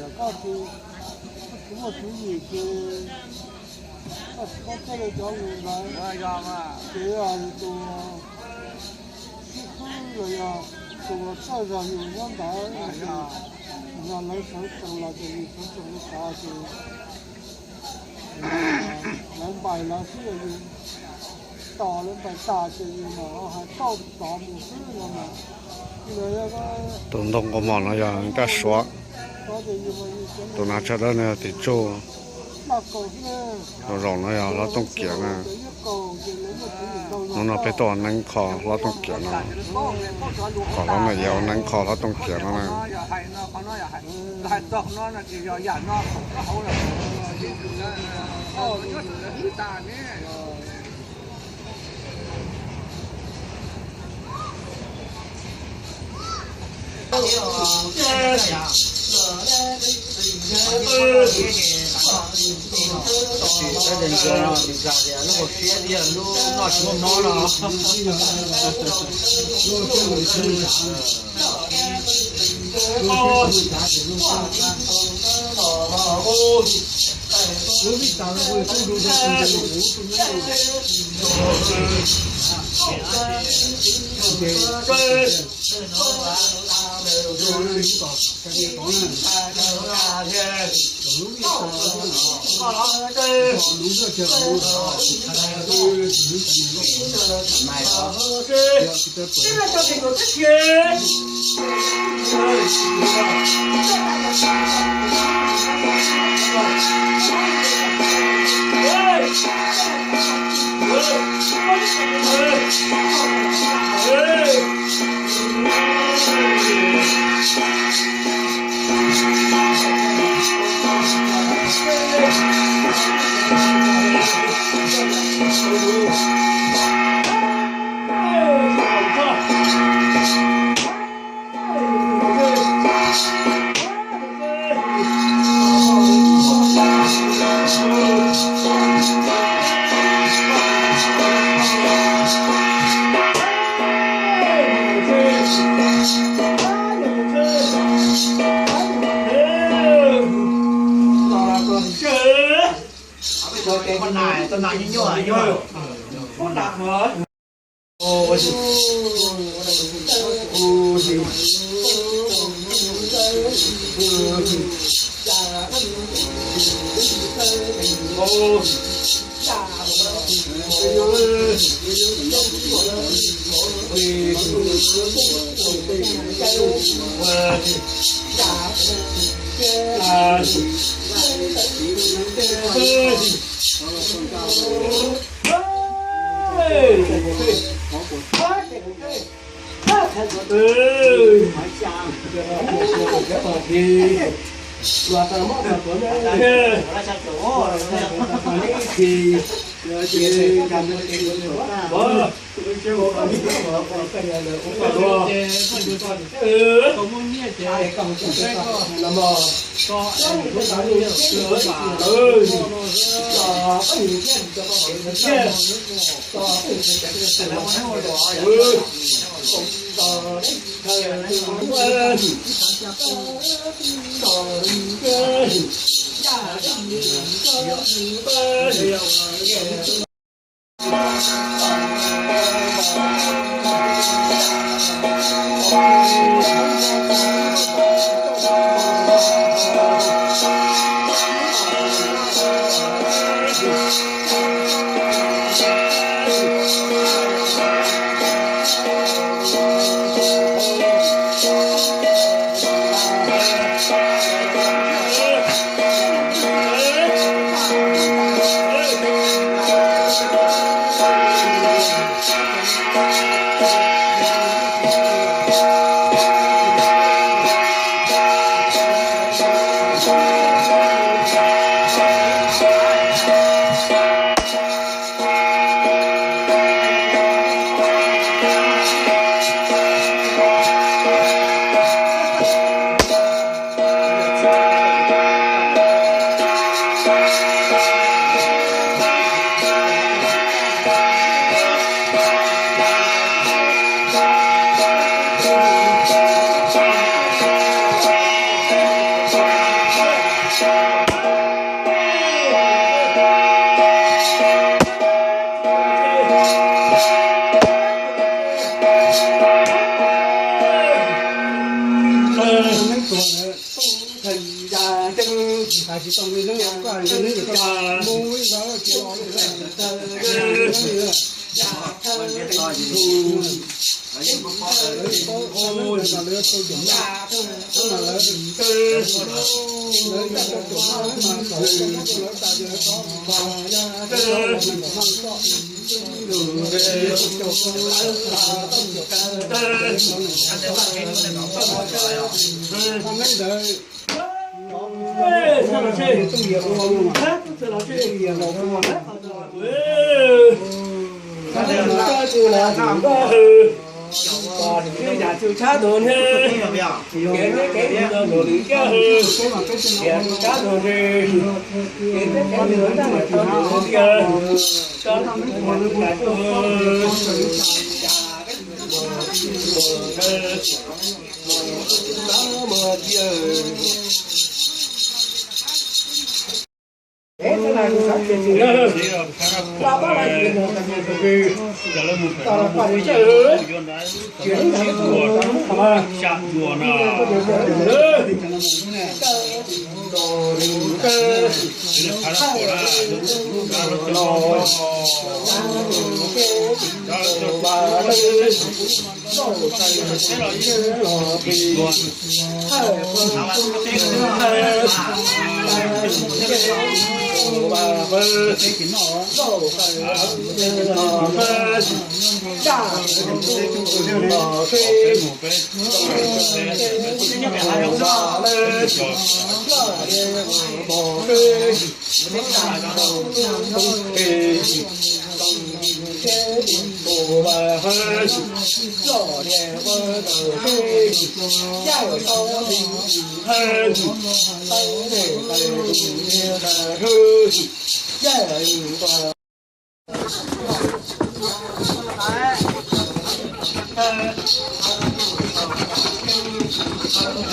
Ces koj tsis, koj tsis muaj tswv yim ces koj tsis paub txog li cov lus ntawd. Ces yog tus xib hwb los yog tus uas txawj zog yus nyob ntawd, yog lawv sawv tsees los ces yus sawv tsees li tod ces lawv npais lawv xwb, yus tos lawv npais tas ces yus mam hais tau tod mus xwb no mas. Tus ntoo nqua mos no yog Nkaj Suav, tus nav tsawg dawb no yog Tim Tsuj, tus zaum no yog Hlob Tooj Kiam na. Hnub no peb tuaj ua neeb kho Hlob Tooj Kiam no, kom Hlob Tooj Kiam ua neeb kho Hlob Tooj Kiam no na.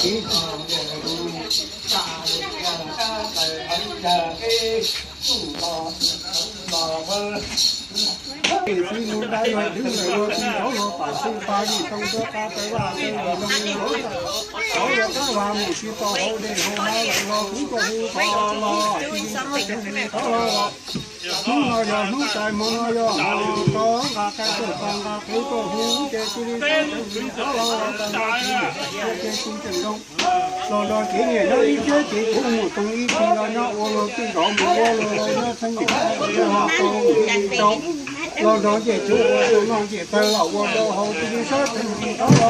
Ib Txiv mus dai los twb mus ua tsis tau los pam xwb, pab yim tau tuaj qab peb vaj peb los no, qhov uas kab vaj mus tsis tau hauv dej hauv hav lawm los kuv tuaj hu tod los tsis txhob ceev li tod los. Hnub no yog hnub tais, hmo no yog hmo tod, nqa qaib tuaj txog nqa qev tuaj hu ces cia li txhob ceev li tod los, nqa qaib tuaj hu ces kuv tseem zoo. Los nrog kev nyiam nyob ib txhiab ces kuv mus toog ib txhis los nyob ua luag twj zaum mus ua luag los nyob txheeb nyiam ho tau mus ib tau. Los nrog ncej tsuv ua tau noj ncej tawg los ua rau haus cia li txhob ceev li tod los.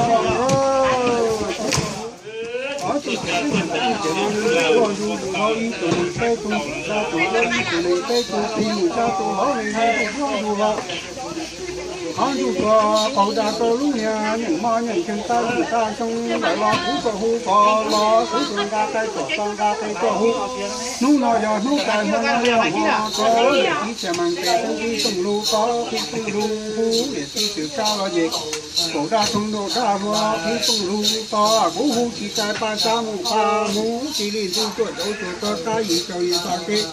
Ob tug txiv tub tub ces no nws ua zus zus hauv ib tug neeg peb tug tsis tsa tus duab ib tug neeg peb tug tsis mus tsa tus hauv neeg nws zus zus hauv. Qhov ntsuj tuag qaug dag rau lub niag nyeem moj nyeem nkeeg tab lub tab xyoo lawm los kuv tuaj hu kom los kuv tuaj nqa qaib tuaj txog nqa qev tuaj hu. Hnub no yog hnub tais, hmo no yog hmo tod, niam txiv txias mees tes xeeb tib tooj lug tod, qhib tooj lug hu, niam txiv txwm sab los ces kaum daj toog ntuj daj hluas, qhib tooj lug tod, kuv hu tsis txais paj sab mus qha mus, cia li ntxub tuaj cauv tuaj txog kab yim caum yim txoj kev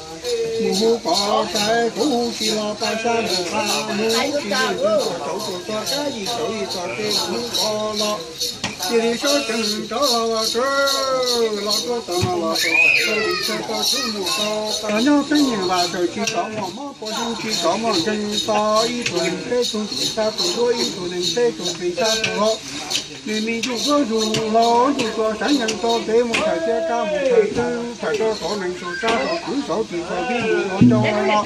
mus hu kom txais, kuv hu tsis los paj sab mus qha mus, cia li ntxub tuaj cauv tuaj txog kab yim caum yim txoj kev mus hu kom los. Cia li txhob ceev rov los tsuag, los tuaj tom no los tau tam tau li txog tau tub mus tau tas nyob txheeb nyeem vaj tsaws tsis tov muaj mob puas xyoo tsis tov muaj nkeeg to, ib tug neeg peb tug tsis tsa tus duab ib tug neeg peb tug tsis tsa tus hlau. Nws me ntsuj duab ntsuj hlau ntsuj tuag seev yees rau kev mus thawm thiab kab mus thawm twg thawm rau saum nees saum tsab saum kwv saum tij saum tib mus ua ncau los.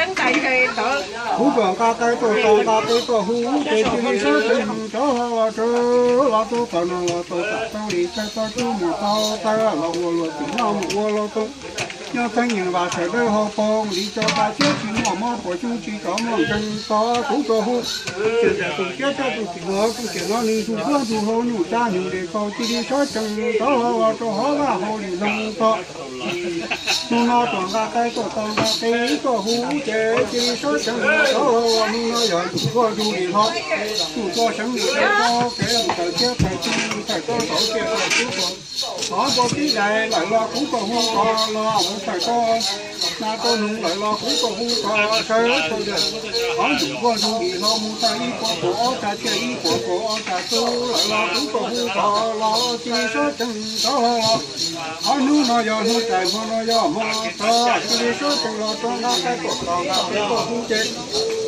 Kuv kom nqa qaib tuaj txog nqa qev tuaj hu ces cia li txhob ceev rov los tsuag, los tuaj tom no los tau tam tau li txog tau tub mus tau tas los ua luag twm noj mus ua luag tooj. Nyob txheeb nyeem vaj sawv dawb hauv paus li tso pa thiab tsis muaj mob puas xyoo tsis tov muaj nkeeg to, kuv tuaj hu. Tseem tus thiab coj tus txiv hluas tus txiv no nws ntsuj duab ntsuj hlau nyuj tsab nyuj dej tau cia li txhob ceev rov los rau hauv vaj hauv li loo to. Hnub no tuaj nqa qaib tuaj txog nqa qev tuaj hu ces cia li txhob ceev rov los, hnub no yog ntsuj duab ntsuj li hlau, ntsuj tuag seev li hlau, kev mus thawm thiab thawm twg thawm rau saum tij saum kwv saum tij, qhov npua tib dais lawm los kuv tuaj hu kom los mus thawm rau na rau noog lawm los kuv tuaj hu kom sawv tau dawm. Qhov ntsuj duab ntsuj li hlau mus thawm ib puas kaum ob tag thiab ib puas kaum ob tag tub lawm los kuv tuaj hu kom los cia li txhob ceev rov los. Qhov hnub no yog hnub tais hmo no yog hmo tod, cia li txhob ceev los tuaj nqa qaib tuaj txog nqa qev tuaj hu ces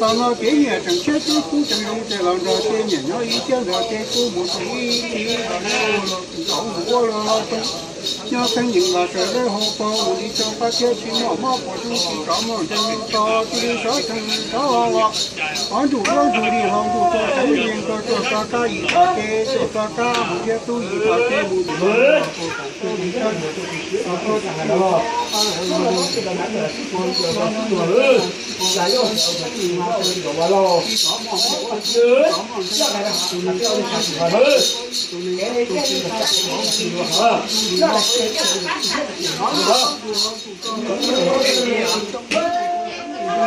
tom no kev nyiam tseem tshiab tub tub tseem zoo ces los nrog kev nyiam nyob ib txhiab nrog kev tub mus tau ib txhis los nyob ua luag twm zaum mus ua luag hlau tooj. Nyob txheeb nyeem vaj sawv dawb hauv paus li tso pa thiab tsis muaj mob puas xyoo tsis tov muaj nkeeg to, cia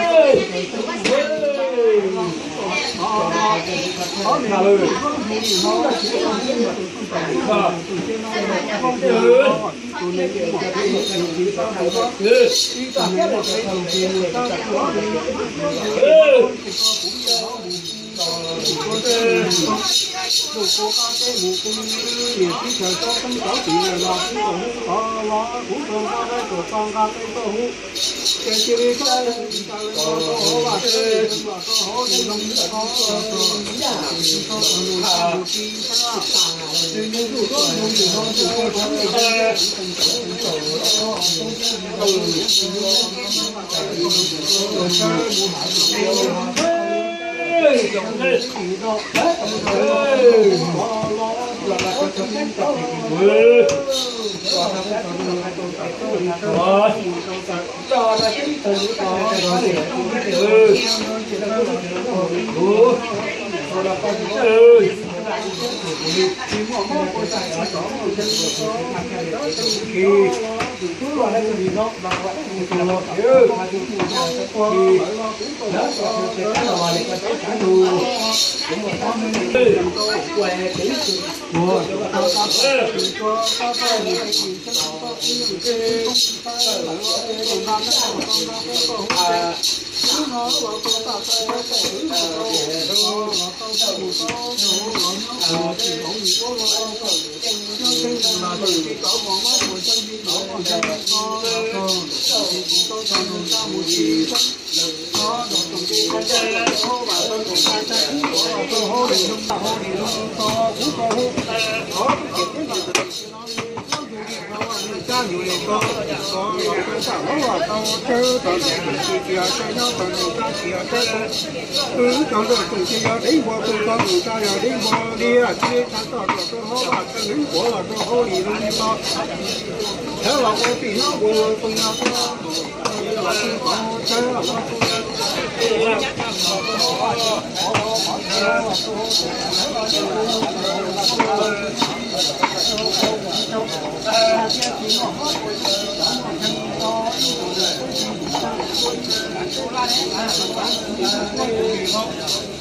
li txhob ceev rov los. Qhov ntsuj duab ntsuj li hlau ntsuj tuag seev yees rau tuaj txog kab yim txoj kev tuaj txog kab mus thiab tub yim txoj kev mus tus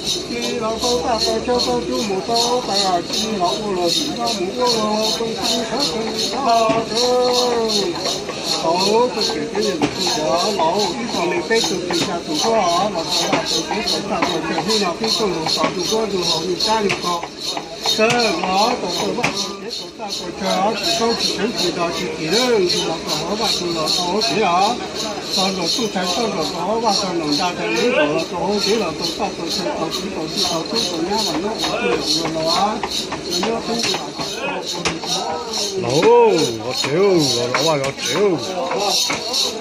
Tsis los tau tag tau chaw tau cub mus tau tais, tsis los ua los tsis tau mus ua los tau tsis txhob tau tsis txhob tau. Tau txoj kev peb yog tus tub cov laus ib txog li peb tug plis xya tus tuaj los tau tag tau chaw tau tag tau chaw hnub no peb tuaj los tau tus tuaj tus haus tus sab tus tau. Sawv los tau tau vaj tau tsev tau tag tau chaw tsis txhob tsis tseev tsis nto tsis kim lawm tus los tau hauv vaj tus los tau hauv tsev os. Tau nraum txuj tais tau nraum tau hauv vaj tau nraum nta tais lub nraum los tau hauv tsev los tau tag tau chaw tau txiv tau txij tau tub tau nyab los nyob ua tij los ua laus. Los nyob tub los tsev, los los vaj los tsev.